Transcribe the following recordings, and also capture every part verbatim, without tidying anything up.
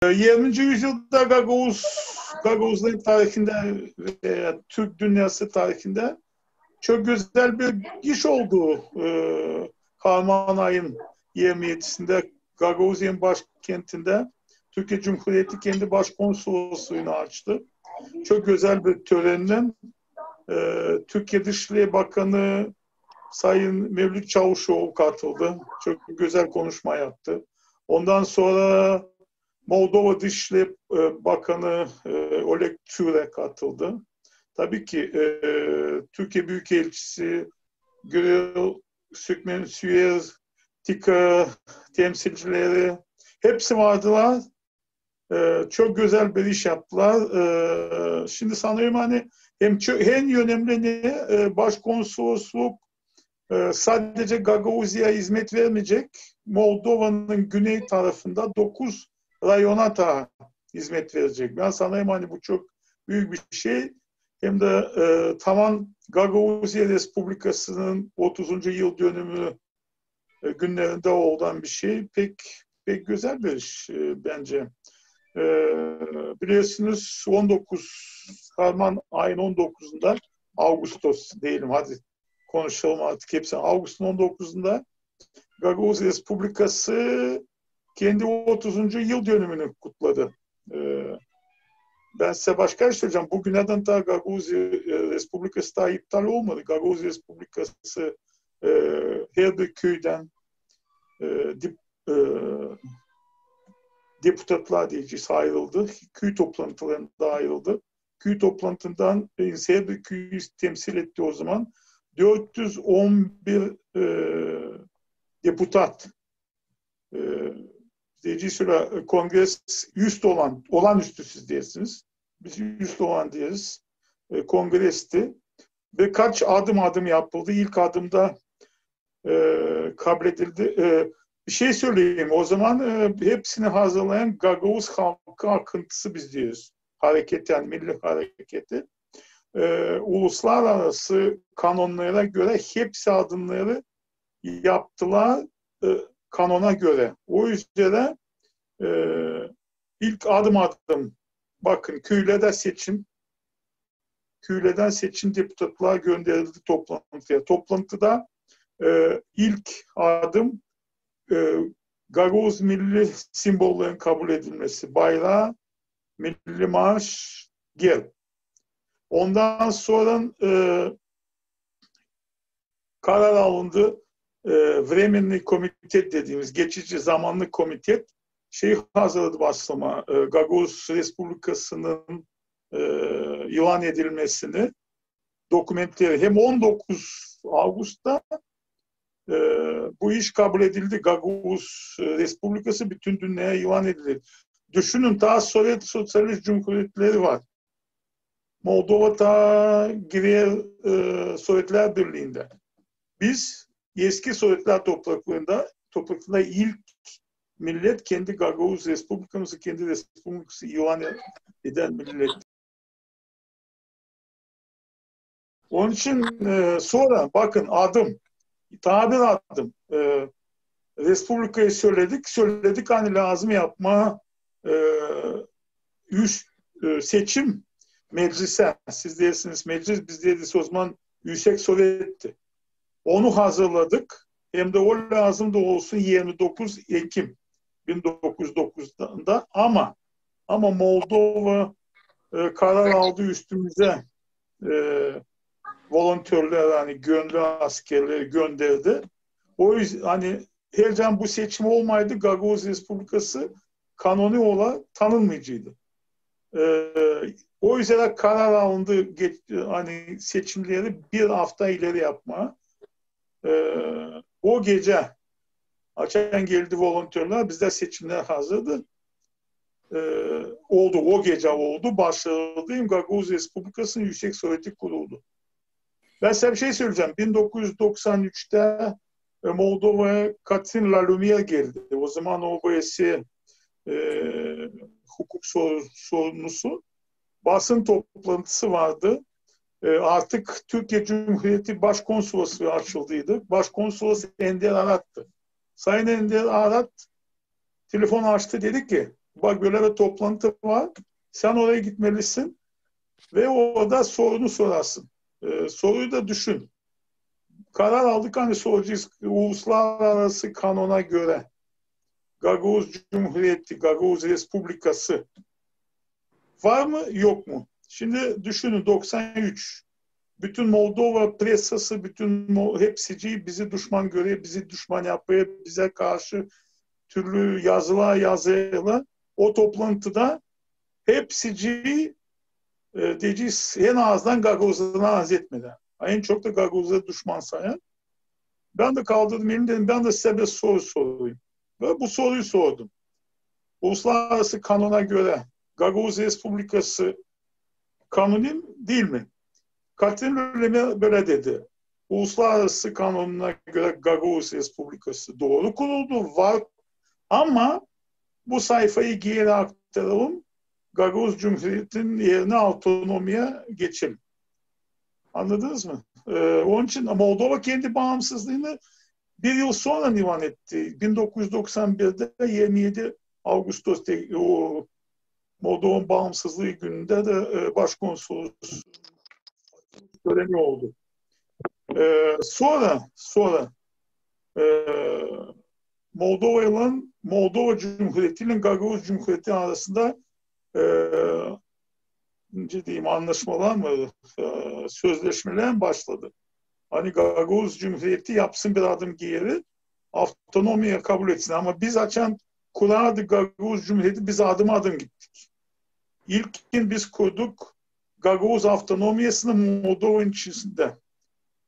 E, yirminci üzyılda Gagauz, Gagauzların tarihindä veya Türk dünnesi tarihindä çok gözäl bir iş oldu. E, Harman ayın yirmi edisindä Gagauzya'nın başkentindä Türkiye Cumhuriyeti kendi başkonsolosluunu açtı. Çok gözäl bir törendän, e, Türkiye Dışişleri Bakanı Sayın Mevlüt Çavuşoğlu katıldı. Çok gözäl konuşma yaptı. Ondan sonra Moldova Dışişleri, e, Bakanı, e, Oleg Türe katıldı. Tabii ki, e, Türkiye Büyükelçisi, Gürel Sükmen Süer, TİKA temsilcileri, hepsi vardılar. E, çok gözäl bir iş yaptılar. E, şimdi sanıyorum, hani hem ço-, en önemli ne, e, başkonsolosluk, e, sadece Gagauzya'ya hizmet vermeyecek, Moldova'nın güney tarafında dokuz rayona da hizmet verecek. Ben sanıyorum, hani bu çok büyük bir şey. Hem de, e, taman Gagauzya Respublikası'nın otuzuncu yıl dönümü, e, günlerindä olan bir şey. Pek, pek gözäl bir iş, e, bence. E, biliyorsunuz, on dokuz, Harman ayın on dokuzunda, Ağustos deyelim, hadi konuşalım artık hepsini. Ağustos'un on dokuzunda Gagauz Respublikası kendi otuzuncu yıl dönümünü kutladı. E, ben size başka bir şey söyleyeceğim. Bugünä dän taa Gagauz, e, Respublikası taa iptal olmadı. Gagauz Respublikası, e, her bir küüdän, e, dip-, e, deputatlar deyecez, ayrıldı. Küü toplantılarında ayrıldı. Küü toplantısından, e, her bir küüyü temsil etti o zaman. Dört yüz on bir, e, deputat, e, deyecez, şöylä, e, kongres üst olan, olanüstü siz deersiniz. Biz üst olan deeriz. E, kongresti. Ve kaç adım adım yapıldı. İlk adımda, e, kabul edildi. E, bir şey söyleyeyim. O zaman, e, hepsini hazırlayan Gagauz Halkı Akıntısı biz deeriz. Hareket, yani milli hareketi. E, uluslararası kanonlara göre hepsi adımları yaptılar, e, kanona göre. O üzerä, e, ilk adım adım, bakın, küülerdä seçim, küülerdän seçim deputatlar gönderildi toplantıya. Toplantıda, e, ilk adım, e, Gagauz milli simvolların kabul edilmesi, bayraa, milli marş, gerb. Ondan sonra, e, karar alındı. E, Временный komitet dediimiz, geçici zamanlı komitet şey hazırladı başlamaa, e, Gagauz Respublikasının, e, ilan edilmesini, dokumentleri. Hem on dokuz avgustta, e, bu iş kabul edildi. Gagauz, e, Respublikası bütün dünneyä ilan edildi. Düşünün, taa Sovet Soţialist Cumhuriyetleri var. Moldova taa girer, e, Sovetlär Birliindä. Biz eski Sovetlär topraklarında, topraklarında ilk millet, kendi Gagauz Respublikamızı, kendi respublikamızı ilan eden millet. Onun için, e, sonra bakın, adım, taa bir adım. E, respublikayı söledik, söledik, ani lääzım yapmaa, e, üst, e, seçim meclisä. Siz deersiniz meclis, biz deeriz o zaman Üüsek Sovetti. Onu hazırladık. Hem dä o lääzımdı olsun yirmi dokuz Ekim bin dokuz üz dokuzunda. Ama, ama Moldova, e, karar aldı üstümüzä, e, volontörlär, ani gönlü askerleri gönderdi. O üzä-, ani herliim bu seçim olmaydı, Gagauz Respublikası kanoni ola tanınmayaceydı. E, o üzerä karar alındı, geç-, ani seçimleri bir afta ileri yapmaa. E, o gecä, açan geldi volontörlär, bizdä seçimlär hazırdı. E, oldu, o gecä oldu, başarılıyım, Gagauz Respublikasının Üüsek Soveti kuruldu. Ben sizä bir şey söleyecäm. Bin dokuz üz doksan üçtä, e, Moldovaya Katrin Lalümer geldi. O zaman O B S, e, hukuk sor-, sorumlusu. Basın toplantısı vardı. E, artık Türkiye Cumhuriyeti Başkonsolosluğu açıldıydı. Başkonsolos Ender Arat'tı. Sayın Ender Arat telefon açtı, dedi ki, bak, bölä bir toplantı var, sän oraya gitmelisin ve orada sorunu sorarsın. E, soruyu da düşün. Karar aldık, ani soracez, uluslararası kanona görä Gagauz Cumhuriyeti, Gagauz Respublikası var mı, yok mu? Şindi düşünün, doksan üç. Bütün Moldova pressası, bütün Mo-, hepsicii bizi düşman görer, bizi düşman yapêr, bizä karşı türlü yazılar yazêrlar. O toplantıda hepsicii, e, deyecez, en azdan gagauzlara naz etmedä, en çok da gagauzları düşman sayan. Bän dä kaldırdım elimi, dedim, bän dä sizä bir soru sorayım. Ve bu soruyu sordum. Uluslararası kanona görä Gagauz Respublikası kanuni mi, diil mi? Katerin Lülemä bölä dedi: uluslararası kanonuna görä Gagauz Respublikası dooru kuruldu, var, ama bu sayfayı geeri aktaralım, Gagauz Cumhuriyetinin erinä avtonomiya geçelim. Annadınız mı? E, onun için Moldova kendi baansızlıını bir yıl sora ilan etti. Bin dokuz üz doksan birdä, irmi edi avgustos, o Moldovanın baansızlıı günündä dä, e, başkonsul töreni oldu. E, sora, sora, e, Moldova ile, Moldova Cumhuriyeti ile Gagauz Cumhuriyeti arasında, e, ne deyim, anlaşmalar mı, e, sözleşmelär mi başladı? Ani Gagauz Cumhuriyeti yapsın bir adım geeri, avtonomiya kabul etsin. Ama biz açan kurardık Gagauz Cumhuriyeti, biz adım-adım gittik. İlkin biz kurduk Gagauz avtonomiyasını Moldovanın içindä.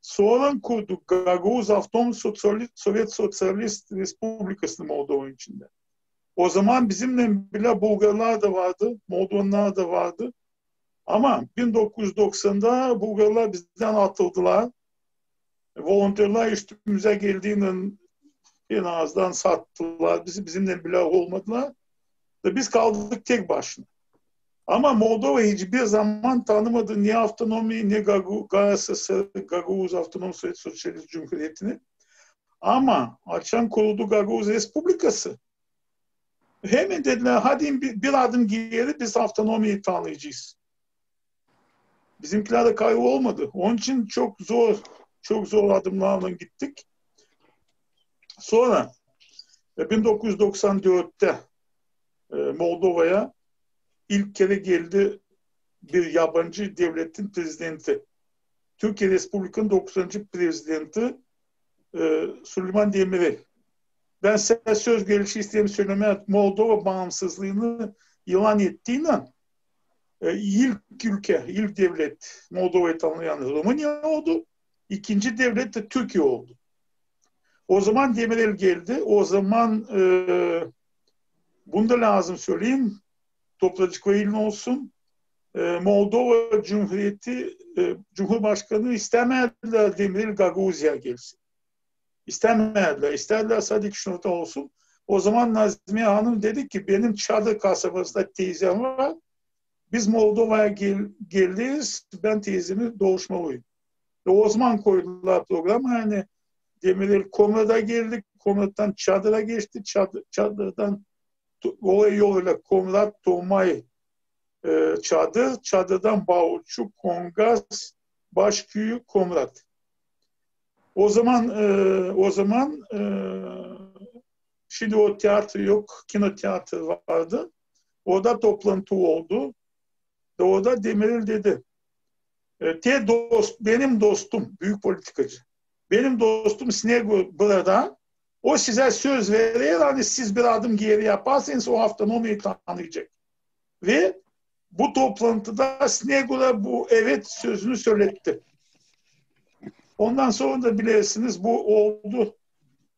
Sora kurduk Gagauz Avtonom Soţiali-, Sovet Soţialist Respublikasını Moldovanın içindä. O zaman bizimnän bilä bulgarlar da vardı, moldovanlar da vardı. Ama bin dokuz üz doksanda bulgarlar bizdän atıldılar. Volontörlär üstümüzä geldiynän en azdan sattılar bizi, bizimnän bilä olmadılar. Da biz kaldık tek başına. Ama Moldova hiçbir zaman tanımadı ne avtonomiyi, ne Gagu-, G S S R, Gagauz Avtonom Sovet Soţialist Cumhuriyetini. Ama açan kuruldu Gagauz Respublikası, hemen dedilär, hadi bir, bir adım geeri, biz avtonomiyayı tanıyacez. Bizimkilär dä kayıl olmadı. Onun için çok zor, çok zor adımlarla gittik. Sora, e, bin dokuz üz doksan dörttä, e, Moldovaya ilk kerä geldi bir yabancı devletin prezidenti. Türkiye Respublikanın dokuzuncu prezidenti, e, Süleyman Demirel. Bän sizä söz gelişi isteerim sölemää, Moldova baansızlıını ilan ettiynän, e, ilk ülke, ilk devlet Moldovayı tanıyan Rumıniya oldu, ikinci devlet dä Türkiye oldu. O zaman Demirel geldi, o zaman, e, bunu da lääzım söleyim, toplacıklarıylan olsun, e, Moldova Cumhuriyeti, e, Cumhurbaşkanı istämädilär Demirel Gagauziyaya gelsin. İstämädilär, istädilär sade Kişinövda olsun. O zaman Nazmiye hanım dedi ki, benim Çadır kasabasında teyzem var, biz Moldovaya gel-, geliriz, bän teyzemi dolaşmalıyım. Ve o zaman koydular programayı, ani Demirel Komrada geldi, Komrattan Çadıra geçti, Çadı-, Çadırdan to-, olay yoluyla Komrat, Tomay, e, Çadır, Çadırdan Bauçu, Kongas, Başküyü, Komrat. O zaman, e, o zaman, e, şindi o teatr yok, kinoteatr vardı. Orada toplantı oldu. Ve orada Demirel dedi, e, te dost, benim dostum, büük politikacı, benim dostum Snegur burada, o sizä söz verer, ani siz bir adım geeri yaparsanız, o avtonomiyayı tanıyacek. Ve bu toplantıda Snegur'a bu evet sözünü söletti. Ondan sora da bilersiniz, bu oldu,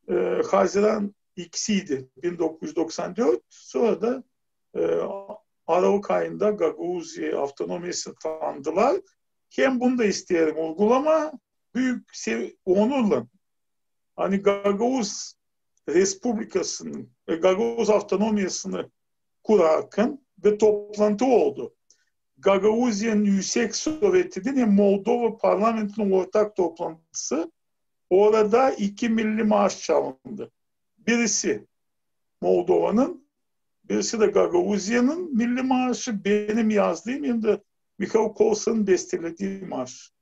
e, haziran ikisiydi, bin dokuz üz doksan dört. Sora da, e, aralık ayında Gagauziya avtonomiyasını tanıdılar. Hem bunu da isteerim uygulamaa, büük sev-, onurlan, ani Gagauz Respublikasını, e, Gagauz avtonomiyasını kurarkan bir toplantı oldu. Gagauziyanın Üüsek Sovetinin hem Moldova parlamentonun ortak toplantısı. Orada iki milli marş çalındı. Birisi Moldovanın, Birisi dä Gagauziyanın milli marşı, benim yazdıım, hem dä Mihail Kolsanın bestelediği marş.